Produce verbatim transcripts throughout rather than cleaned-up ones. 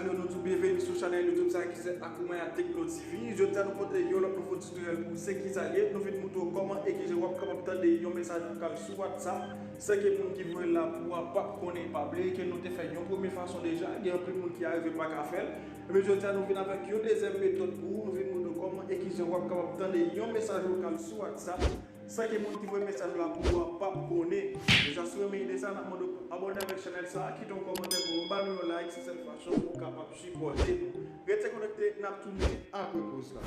Nou di w byenveni sou chanèl YouTube sa ki se Akoumaya Tecno T V. Jodi a nou pote yon lòt nouvo tutoriel pou se ki sa l ye. Nou vin montre w kòman e kijan w ap kapab tande yon mesaj vokal sou WhatsApp san ke moun ki voye l la pou w a p ap konnen. Pa bliye ke nou te fè yon premye fason deja, gen anpil moun ki arive pa ka fè l. Ebyen jodi a nou vin avèk yon dezyèm metòd pou ou, nou vin montre w kòman e kijan w ap kapab tande yon mesaj vokal sou WhatsApp san ke moun ki voye mesaj la pou ou a p ap konnen. Deja si w renmen ide sa, n ap mande w pou abòne avèk chanèl sa, kite yon kòmantè pou nou, ba nou yon like, se sèl fason pou w kapab sipòte nou. Rete konekte, n ap tounen apre poz la.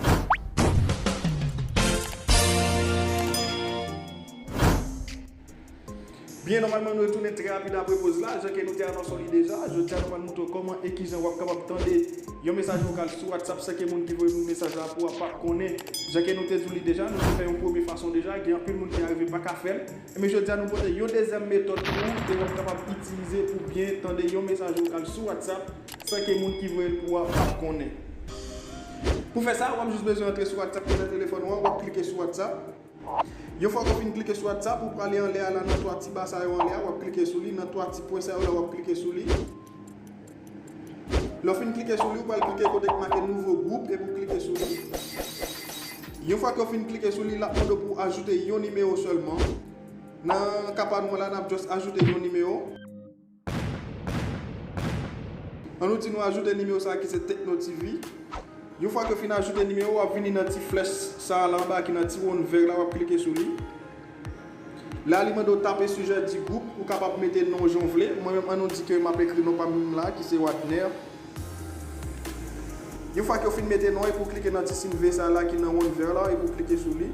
Byen, nòmalman nou retounen trè rapid apre poz la. Jan ke nou te anonse w li deja, jodi a nou pral montre w kòman e kijan w ap kapab tande yon mesaj vokal sou WhatsApp san ke moun ki voye mesaj la pou a p ap konnen. Jan ke nou te di w li deja, nou te fè yon premye fason deja, gen anpil moun ki arive pa ka fè l. Ebyen jodi a nou pote yon dezyèm metòd pou ou ke w ap kapab itilize pou byen tande yon mesaj vokal sou WhatsApp san ke moun ki voye l pou a p ap konnen. Pou fè sa, w ap jis bezwen antre sou WhatsApp ki nan telefòn ou an, w ap klike sou WhatsApp. Yon fwa ke w fin klike sou WhatsApp, ou prale anlè a la nan twa ti ba sa yo anlè a, w ap klike sou li, nan twa ti pwen sa yo la, w ap klike sou li. Lè w fin klike sou li, ou pral klike kote ki make nouvo gwoup epi w klike sou li. Yon fwa ke w fin klike sou li, l ap mande w pou w ajoute yon nimewo sèlman. Nan ka pa nou an la, n ap just ajoute yon nimewo. An nou di nou ajoute nimewo sa a ki se Tecno T V. Yon fwa ke w fin ajoute nimewo, w ap vini nan ti flèch sa a la anba ki nan ti wonn vè la, w ap klike sou li. La, li mande w tape sijè di gwoup, ou kapab mete non w jan w vle. Mwen menm, an nou di ke m ap ekri non pa m la, ki se Wadner. Yon fwa ke w fin mete non epi w klike nan ti siy vè sa a la ki nan wonn vè la, epi w klike sou li.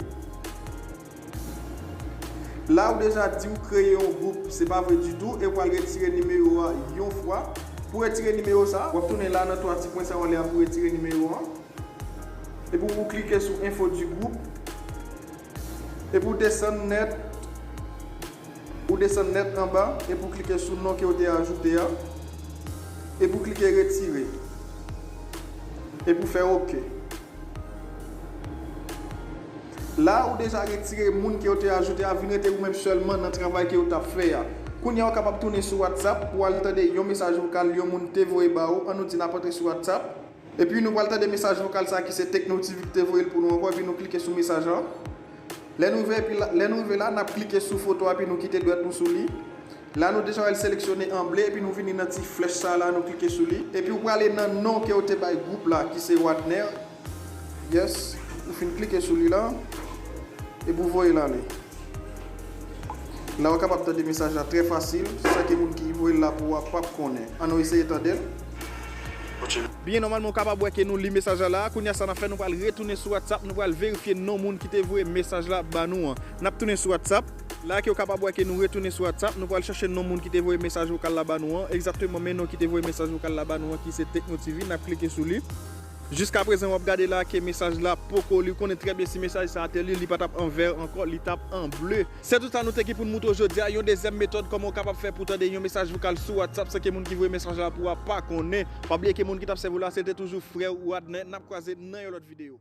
La ou deja di w kreye yon gwoup, se pa vre ditou, e w pral retire nimewo a yon fwa. Pou retire nimewo sa, w ap tounen la nan twa ti pwen sa yo anlè a pou retire nimewo an. Epi w klike sou info du groupe. Epi w desann nèt, ou desann nèt anba, epi w klike sou non ke w te ajoute a. Epi w klike retire. Epi w fè oke. La ou deja retire moun ke w te ajoute a, vin rete ou menm sèlman nan travay ke w t ap fè a. Kounye a w kapab tounen sou WhatsApp pou w al tande yon mesaj vokal yon moun te voye ba ou. An nou di n ap antre sou WhatsApp. Epi nou pral tande mesaj vokal sa ki se Tecno T V ki te voye l pou nou ankò, epi nou klike sou mesaj la. Lè nou rive, epi la, lè nou rive la, n ap klike sou foto a, epi nou kite dwèt nou sou li. La nou deja wè l seleksyone an ble, epi nou vini nan ti flèch sa la, nou klike sou li. Epi ou prale nan non ke w te bay gwoup la, ki se Wadner. Yes, ou fin klike sou li la, epi ou voye l ale. La ou kapab tande mesaj la trè fasil, san ke moun ki voye l la pou w a p ap konnen. An nou eseye tande l. Byen, nòmalman ou kapab wè ke nou li mesaj la la. Kounye a sa n ap fè, nou pral retounen sou WhatsApp, nou pral verifye non moun ki te voye mesaj la ba nou an. N ap tounen sou WhatsApp. La ke w kapab wè ke nou retounen sou WhatsApp, nou pral chèche non moun ki te voye mesaj vokal la ba nou an. Egzakteman, men non ki te voye mesaj vokal la ba nou an, ki se Tecno T V, n ap klike sou li. Jiskaprezan, w ap gade la ke mesaj la poko li. Ou konnen trè byen si mesaj sa a te li, li pa t ap an vè ankò, li t ap an ble. Se tout sa nou te gen pou n moutre w jodi a, yon dezyèm metòd kòman w kapab fè pou tande yon mesaj vokal sou WhatsApp san ke moun ki voye mesaj la pou a pa konnen. Pa bliye ke moun ki t ap sèvi w la, se te toujou frè ou Wadner. N ap kwaze nan yon lòt videyo.